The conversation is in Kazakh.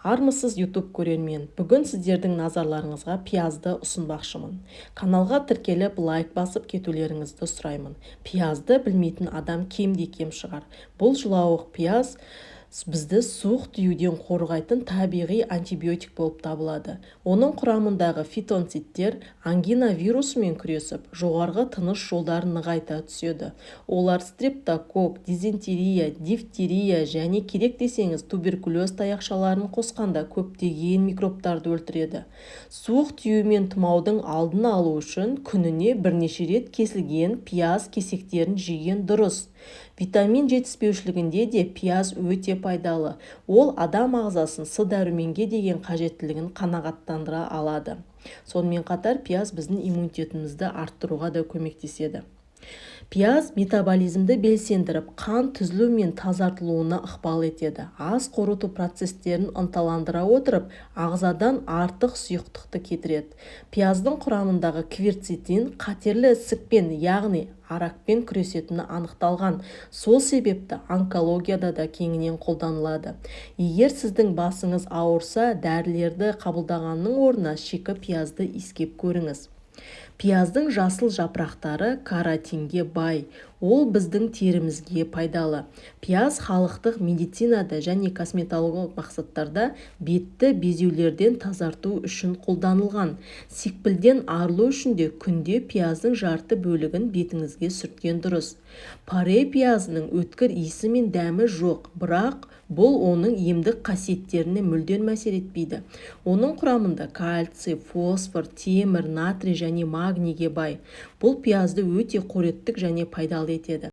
Армысыз, YouTube көрермен! Бүгін сіздердің назарларыңызға пиязды ұсынбақшымын. Каналға тіркеліп, лайк басып кетулеріңізді сұраймын. Пиязды білмейтін адам кемде-кем шығар. Бұл жылауық пияз бізді суық тиюден қорғайтын табиғи антибиотик болып табылады. Оның құрамындағы фитонцидтер ангина вирусымен күресіп, жоғарғы тыныс жолдарын нығайта түседі. Олар стрептококк, дизентерия, дифтерия және, керек десеңіз, туберкулез таяқшаларын қосқанда, көптеген микробтарды өлтіреді. Суық тию мен тұмаудың алдын алу үшін күніне бірнеше рет кесілген пияз кесектерін жеген дұрыс. Витамин жетіспеушілігінде де пияз өте пайдалы. Ол адам ағзасын С дәруменге деген қажеттілігін қанағаттандыра алады. Сонымен қатар пияз біздің иммунитетімізді арттыруға да көмектеседі. Пияз метаболизмді белсендіріп, қан түзілу мен тазартылуына ықпал етеді. Ас қорыту процестерін ынталандыра отырып, ағзадан артық сұйықтықты кетіреді. Пияздың құрамындағы кверцетин қатерлі ісікпен, яғни ракпен күресетіні анықталған. Сол себепті онкологияда да кеңінен қолданылады. Егер сіздің басыңыз ауырса, дәрілерді қабылдағанның орнына шикі пиязды иіскеп көріңіз. Пияздың жасыл жапырақтары каротинге бай. Ол біздің терімізге пайдалы. Пияз халықтық медицинада және косметологиялық мақсаттарда бетті безеулерден тазарту үшін қолданылған. Секпілден арылу үшін де күнде пияздың жарты бөлігін бетіңізге сүрткен дұрыс. Порей пиязының өткір иісі мен дәмі жоқ, бірақ бұл оның емдік қасиеттеріне мүлдем әсер етпейді. Оның құрамында кальций, фосфор, темір, натрий және магнийге бай. Бұл пиязды өте қоректік және пайдалы етеді.